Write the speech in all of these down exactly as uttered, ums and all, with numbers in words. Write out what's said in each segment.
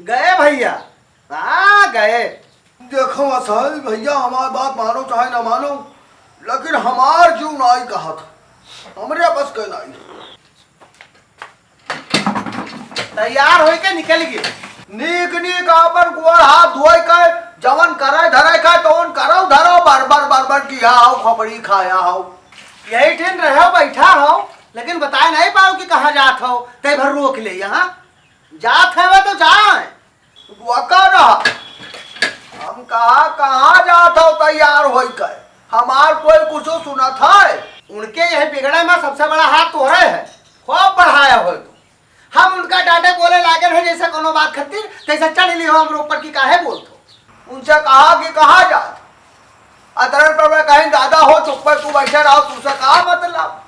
गए भइया, हाँ गए। देखो असल भइया, हमार बात मानो चाहे ना मानो, लेकिन हमार जीव नाई कहत, हमरे बस के नाई। तैयार होइके निकल गए। नीक नीक आपन गोड़ हाथ धोइके जवन करे धरे के तवन करउ धरउ, बरबर बरबर किया हउ, खपड़ी खाया हउ। यही ठिन रहो, बैठा हउ, लेकिन बताए नहीं पाओ कि कहाँ जात हउ, तै भर रोक ले यहाँ। जात हवे तो जाए। वका रहा। हम कहा, कहाँ जात हउ तैयार होइके? हमार कोई कुछ सुनत है? उनके यह बिगड़े में सबसे बड़ा हाथ तोहरे है। खूब बढ़ाया हो तू। हम उनका डांटे बोले लागे रहे जैसे कोनो बात खातिर, तैसे चढ़ ली हो हमरे ऊपर कि काहे बोलत हो? उनसे कहा कि कहाँ जात? अतरन पर मैं कहीं दादा हो चुप पर तू बैठे रहो, तुमसे का मतलब?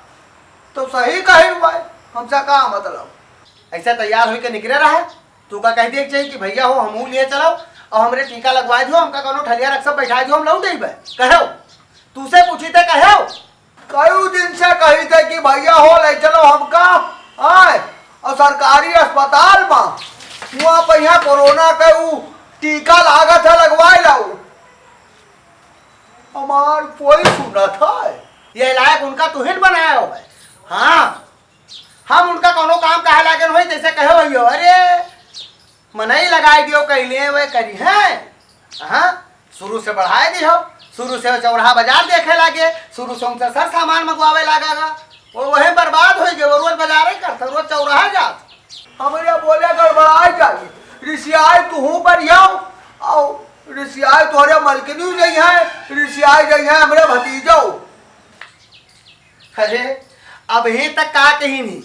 तो सही कही हुआ है, हमसे का मतलब? ऐसे तैयार होइके निकले रहे, तू का कह दिए के चाहिए कि भइया हो हमहू लिए चलो और हमरे टीका लगवाए दियो, हमका कोनो ठलिया रख सब बैठा दियो, हम लौट अइबे। कहो, तू से पूछी थे कहो। कई दिन से कही थे कि भइया हो ले चलो हमका, आए, और सरकारी अस्पताल में हुआ पहिया कोरोना के ऊ टीका लागत है, लगवाए लाओ। हमार कोई सुनत है? ये लायक उनका तुहिन बनाया हो है। हाँ, हम उनका कोनो काम कहे लागे नहीं, जैसे कहे भइया, अरे मनई लगाए दियो, कैले वे करी हैं। हाँ, शुरू से बढ़ाए दियो, शुरू से चौराहा बाजार देखे लागे, शुरू से उनसे सर सामान मंगवावे लागा गा। वो वही बर्बाद हो गए, वो रोज बाजारे करता, रोज चौराहा जात। हमरे बोले गड़बड़ाए जाई, रिसियाए तुहू पर जाओ, आओ रिसियाए तोहरे मलकिनी जई है, रिसियाए जई है हमरे भतीजो। अरे, अबहीं तक का कहिन ही,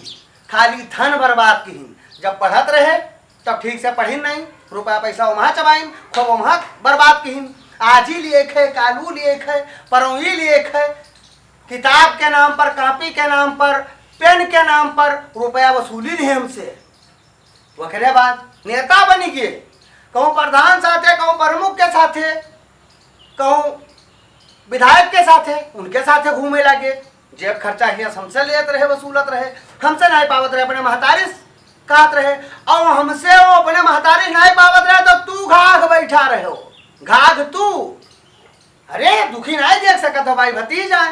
खाली धन बर्बाद किहिन। जब पढ़त रहे, तब ठीक से पढ़िन नहीं, रुपया पैसा ओम्हा चबाइन, खूब ओम्हा बर्बाद किहिन। आजी लिए खे, कालू लिए खे, परौई लिए खे, किताब के नाम पर, कापी के नाम पर, पेन के नाम पर रुपया वसूली लिए हमसे। ओकरे बाद नेता बनी गए, कहूँ प्रधान साथे, कहूँ प्रमुख के साथे, कहूँ विधायक के साथे, उनके साथे घूमे लागे। जेब खर्चा हियाँ से हमसे लेत रहे, वसूलत रहे, हमसे नाहीं पावत रहे, अपने महतारी से कहत रहे, और हमसे वो अपने महतारी से नाहीं पावत रहे, तो तू घाघ बैठा रहे हो, घाघ तू। अरे, दुखी नाहीं देख सकत हो भाई भतीजा,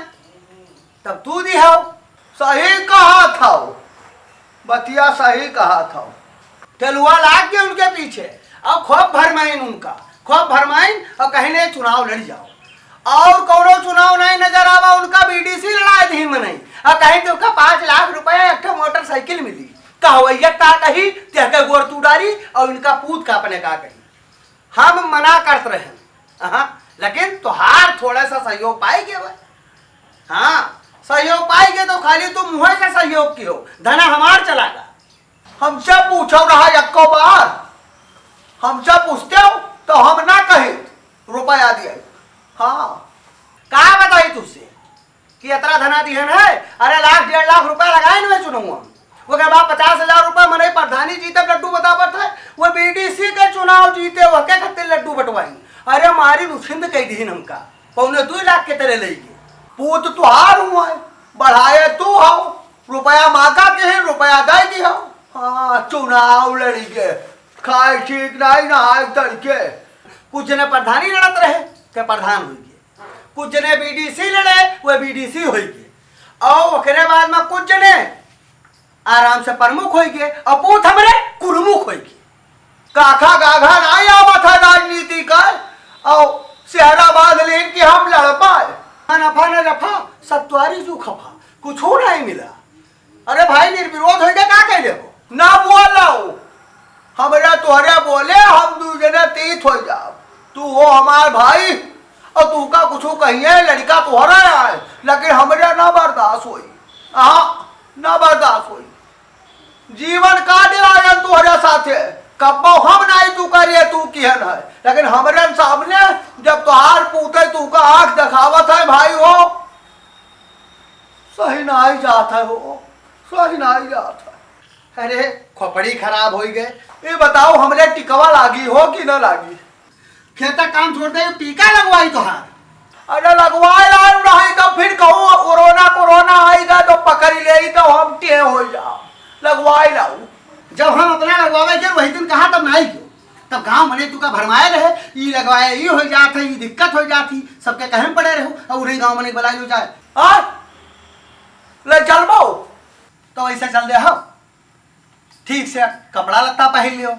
तब तू दिहो। सही कहा था, बतिया सही कहा था। ठेलुआ लाग के उनके पीछे, और खूब भरमाइन उनका, खूब भरमाइन, और कहीं ने चुनाव लड़ जाओ। और कौनो चुनाव नहीं नजर आवा उनका, बीडीसी लड़ाए दी मनई, और कहीं तो उनका पाँच लाख रुपया, एक ठो मोटरसाइकिल मिली। कहवैया का कही, तेह के गोड़ तू डारी, और इनका पूत का अपने का कही। हम मना करत रहे, हाँ, लेकिन तोहार थोड़ा सा सहयोग पाई गए बा। हाँ, सहयोग पाई गए तो खाली तू मुँह से सहयोग किहो, धना हमार चला गा। हमसे पूछो रहा एको बार, हमसे पूछते हो तो हम ना कहे रुपया दिए। हाँ, का बताई तुझसे? कि इतना धना दिहन है, अरे लाख डेढ़ लाख रुपया लगाइन में चुनौआ। ओकर बाद पचास हजार रुपया मनई प्रधानी जीते लड्डू बतावत है, वो बीडीसी के चुनाव जीते ओके खातिर लड्डू बंटवाइन। अरे मारी उछिंद कई दिहिन हमका, पौने दो लाख के तरह लेके। पूत तुहार हुआ है, बढ़ाए तू हो, रुपया मांगा के है, रुपया दे दी हो। हाँ, चुनाव लड़ी के, खाए ठीक नहीं, नहाए तड़के। कुछ जने प्रधानी लड़त रहे, के प्रधान हुई गए। कुछ जने बीडीसी लड़े, वे बीडीसी होई गए। और ओकरे बाद में कुछ जने आराम से प्रमुख होई गए, और पूत हमरे कुरमुख होई गए। काखा गाघा ना आवत है राजनीति का, और सेहरा बांध लेन कि हम लड़ पाए। न नफा न जफा, सत्वारी जू खफा, कुछ नहीं मिला। अरे भाई, निर्विरोध होइके का कह लेबो? ना बोलो, हमरा तोहरे बोले हम दू जने तीत हो जाओ। तू हो हमार भाई, और तू का कुछ कहिए, लड़का तोहरा आए, लेकिन हमरा ना बर्दाश्त होई। हाँ, ना बर्दाश्त होई। जीवन काट लायन तोहरे साथे, कब्बो हम नहीं तू करिए, तू किहन है, लेकिन हमरे सामने जब तोहार पूते तू का आंख दिखावत है भाई हो, सही नाई जात है हो, सही नाई जात है। अरे, खोपड़ी खराब होई गए। ये बताओ, हमरे टिकवा लागी हो कि ना लागी? खेता काम छोड़ दे, टीका लगवाई तोहार। अरे, लगवाए लाऊ रही तो फिर कहूँ कोरोना, कोरोना आई गा तो पकड़ ले तो हम टे हो जाओ। लगवाए लाऊ। जब हम अपना लगवावे के वही दिन कहा तब ना आई क्यों? तब गाँव मने तू का भरमाए रहे, ई लगवाए, ई होइ जात है, ई दिक्कत होइ जात ही, सबके कहे में पड़े रहो, और उन्हीं गाँव मने बुलाए लो जाए। हाँ? ले चलबो। तो ऐसे चल दे हो, ठीक से कपड़ा लत्ता पहिर लियो।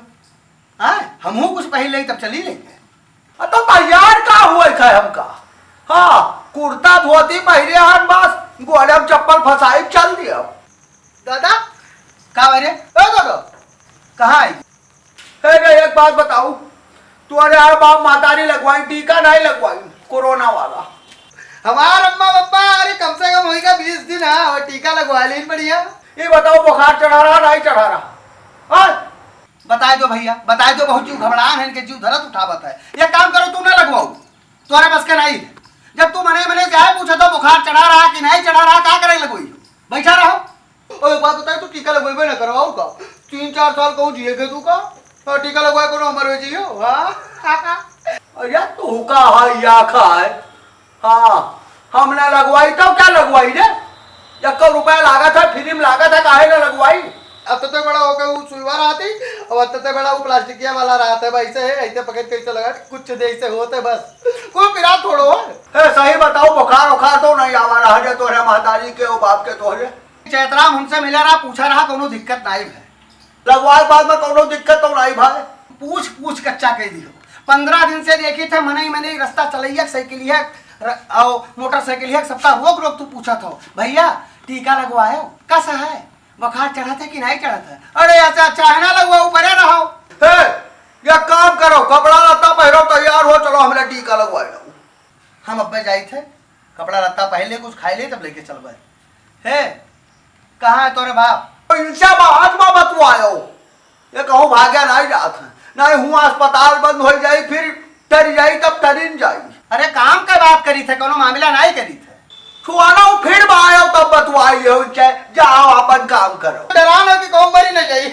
हाँ, हमहू कुछ पहिर ले तब चली लेंगे। आ, तो तैयार का हुए थे हमका? हाँ, कुर्ता धोती पहिरे हन बस, गोड़े में चप्पल फंसाई चल दियो। दादा, का भाई रे? ओ दादा, कहाँ आई? हे रे, एक बात बताऊ, तोरे यार बाप मातारी लगवाई, टीका नहीं लगवाई कोरोना वाला? हमार अम्मा पप्पा, अरे कम से कम होइगा बीस दिन, हाँ, और टीका लगवा लेन बढ़िया। ये बताओ, बुखार चढ़ा रहा, नहीं चढ़ा रहा? हाँ? बताए दो भैया, बताए दो, बहुत जीव घबरान है, इनके जीव धरत उठावत है। एक काम करो, तू ना लगवाओ, तोरे बस के नहीं है। जब तू मने मने जाए पूछे तो बुखार चढ़ा रहा कि नहीं चढ़ा रहा, का करे लगवाई? बैठा रहो। और एक बात बताए, तू टीका लगवाइबे ना करवाओ का? तीन चार साल कहूँ जिए के तू का? और टीका लगवाए कोनो उम्र में जियो, हाँ? अरे तू का है या खाए? हाँ, हम ना लगवाई तो क्या लगवाई रे? एको रुपया लागत है, फ्री में लागत है, काहे ना लगवाई? अब तो, तो बड़ा होके वो सुईवा रहती, अब तो, तो बड़ा वो प्लास्टिकिया वाला रहता है, वैसे है, ऐसे पकड़ के ऐसे लगा, कुछ दे ऐसे होते बस। कोई पिरात थोड़ो है। ए, सही बताओ, बुखार उखार तो नहीं आवा रहा जे तोहरे महतारी के, ओ बाप के तोहरे? चैतराम हमसे मिला रहा, पूछा रहा, कोनो दिक्कत नहीं है। लगवाए बाद में कौनो दिक्कत तो नहीं भाई? पूछ पूछ कच्चा कह दियो। पन्द्रह दिन से देखी थे मनई मनई रास्ता चलैया साइकिलिया र-, और मोटरसाइकिलिया सबका रोक रोक तू पूछत हो, "भैया टीका लगवायो, कस है? बुखार चढ़त है कि नहीं चढ़त है?" अरे ऐसा चाहे ना लगवाओ, परे रहो। हे, या काम करो, कपड़ा लत्ता पहिरो, तैयार हो, चलो हमरे टीका लगवाए लो। हम अब्बे जाइत है, कपड़ा लत्ता पहन ले, कुछ खाए ले, तब लेके चलबे। हे, कहाँ है तोरे बाप? इनसे बात में बतवायो। ये कहूँ भाग्या नहीं जात है। नहीं हुआ अस्पताल बंद हो जाई, फिर टरी जाई, तब टरिन जाई। अरे काम के बात करी थे, कोनो मामला नहीं करी थे। छुआना फिर आयो तब बतवाई है उनसे, जाओ अपन काम करो। डरान हो कि कौन मरी न जाई।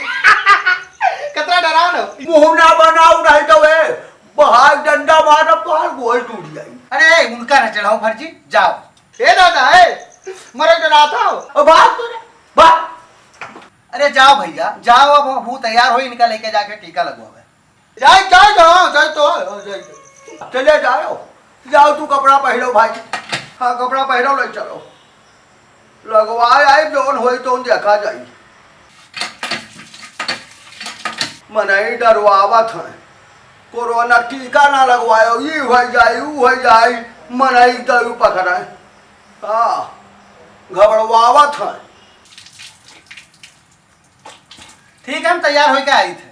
कितना डरान हो। मुँह ना बनाओ, नहीं तो वे बहार डंडा मारब, तोहार गोल टूट जाई। अरे, उनका न चढ़ाओ फर्जी, जाओ। ए दादा, ए, मरे डरात हो। ओ, भाग तो रे, भाग। अरे, जाओ भैया, जाओ, अब हूँ तैयार हो, इनका लेके जाके टीका लगवावे। जाए, जाए, जाओ, जाए तो, हाँ, जाए, जाए। चले जाओ, जाओ, तू कपड़ा पहिरो भाई। हाँ, कपड़ा पहिरो, ले चलो। लगवाए आई, जौन होई तौन देखा जाई। मनई डरवावत हैं, कोरोना टीका ना लगवायो, ई होइ जाई, ऊ होइ जाई, मनई दयू पकड़े। हाँ, घबड़वावत हैं। ठीक है, हम तैयार होके आई थे।